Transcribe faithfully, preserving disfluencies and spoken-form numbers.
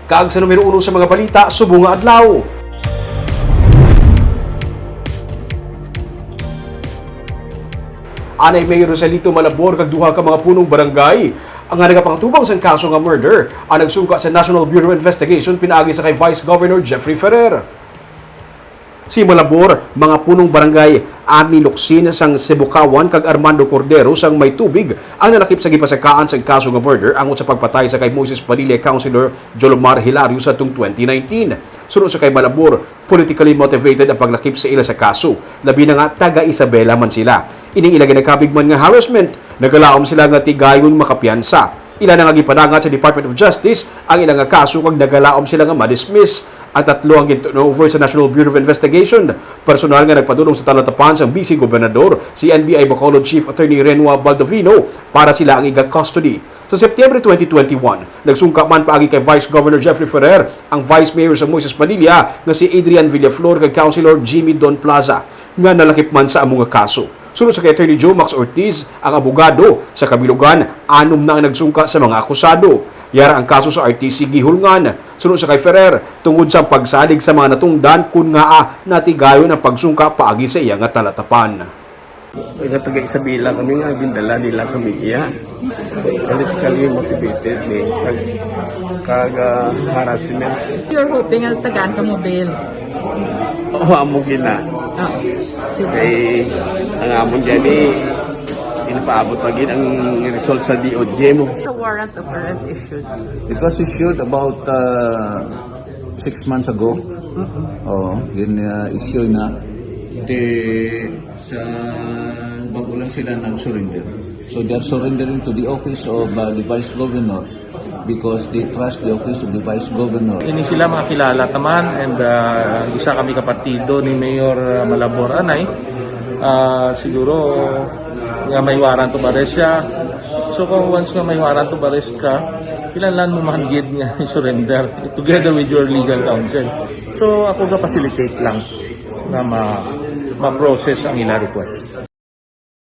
Kag sa numero uno sa mga balita subong nga adlaw. Anay Mayor Joselito Malabor kag duha ka mga punong barangay ang nga nagapangatubang sang kaso nga murder ang nagsungka sa National Bureau of Investigation pinaagi sa kay Vice Governor Jeffrey Ferrer. Si Malabor, mga punong barangay Ami Locsin sang Sibukawan kag Armando Cordero sang May Tubig ang nalakip sa gipasakaan sang kaso nga murder angot sa pagpatay sa kay Moises Padilla Councilor Jolomar Hilario sa tung twenty nineteen. Suno sa kay Malabor, politically motivated ang paglakip sa ila sa kaso, labi na nga taga Isabela man sila. Ining ila ginakabig man nga harassment, nagalaom sila nga tigayon makapiyansa. Ila na nga gipadangat sa Department of Justice ang ila nga kaso kag nagalaom sila nga ma-dismiss. Ang tatlo ang gin-turnover sa National Bureau of Investigation. Personal nga nagpadulong sa talatapan sang Vice Gobernador, si N B I Bacolod Chief Attorney Renua Baldovino, para sila ang iga-custody. Sa September twenty twenty-one, nagsungka man paagi kay Vice Governor Jeffrey Ferrer ang Vice Mayor sa Moises Padilla nga si Adrian Villaflor kag Councilor Jimmy Don Plaza nga nalakip man sa amo nga kaso. Suno sa kay Attorney Joe Max Ortiz, ang abogado sa kabilugan, anom na ang nagsungka sa mga akusado. Yara ang kaso sa R T C gihulngan. Suno sa kay Ferrer, tungod sa pagsalig sa mga natungdan kun ngaa natigayon ang pagsungka paagi sa iya nga talatapan. Nga taga Isabela kami nga gindala nila kami iya. Politically motivated ni kag, kag ah, harassment. You're hoping nga tagaan ka mo bail? Oo, amo gina. Oo. Sige. Kay ang amon gani, ginapaabot pa gid ang result sa D O J mo. The warrant of arrest issued. It was issued about uh, six months ago. Oo, gin uh, issue na. Di sa bago lang sila nag-surrender. So they are surrendering to the office of uh, the Vice Governor because they trust the office of the Vice Governor. Ini sila mga kilala taman and uh, isa kami kapartido ni Mayor uh, Malabor Anay. Uh, siguro nga may warrant of arrest siya. So kung once nga may warrant of arrest ka, kinahanglan mo man gid nga surrender together with your legal counsel. So ako ga-facilitate lang na ma ma-process ang ila request.